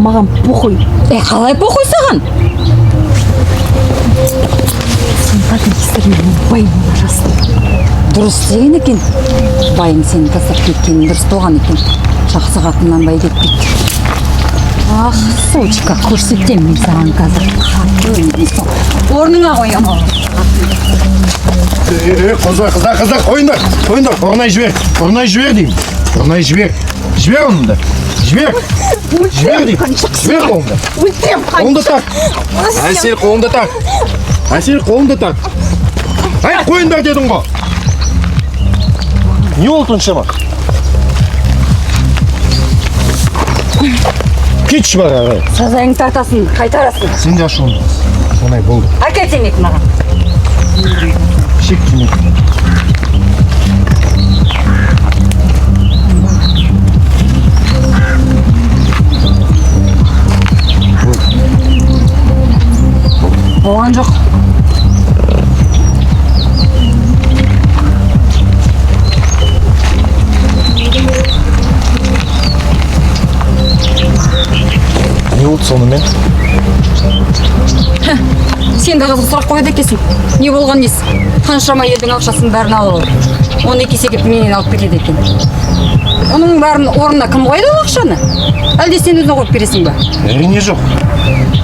Маған похуй. Е, қалай похуй саған? Сен қатын байыңның ажасын. Дұрыс істеген екен. Байың сені тастап кеткені дұрыс болған екен. Жақсы қатыннан бай кетпейді. Ах, сучка, көрсетемін мен саған қазір. Қатын дейсің. Орныңа қоямын. Қыздар, қыздар, қыздар, қойыңдар, қойыңдар, ұрнай жібер, ұрнай жібер деймін, ұрнай жібер, жібер оны да, жібер, жібер деймін, жібер қолыңды, Өлтірем. Қолыңды так, Әсел, қолыңды так, Әсел, қолыңды так, ай, қойыңдар дедің ғой. Не болды оншама? Кетші бар ағай. Сазайыңды тартасың, қайтарасың. Сен де ашуланба. Оңай болды. Әкел темекі маған. Шек темекі. Болған жоқ. Не болды сонымен? Сен де қызық сұрақ қояды екенсің. Не болған несі? Қаншама елдің ақшасын бәрін алып алды. Оны екі есе келіп менен алып кетеді екен. Оның бәрін орнына кім қойды ол ақшаны? Әлде сен өзің қойып бересің ба? Әрине жоқ.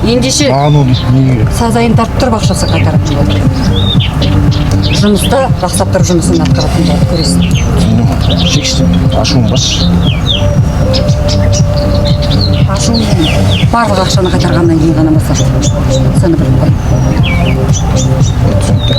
Ендеше Маған оны не керек? сазайын тартып тұрып ақшасы қайтаратын болды. Жұмыста жақсылап тұрып жұмысын атқаратын болды, көресің. Түсіндім. Шекші, ашуын басшы. Ашуым барлық ақшаны қайтарғаннан кейін ғана басады. Соны біліп қой. Түсінікті.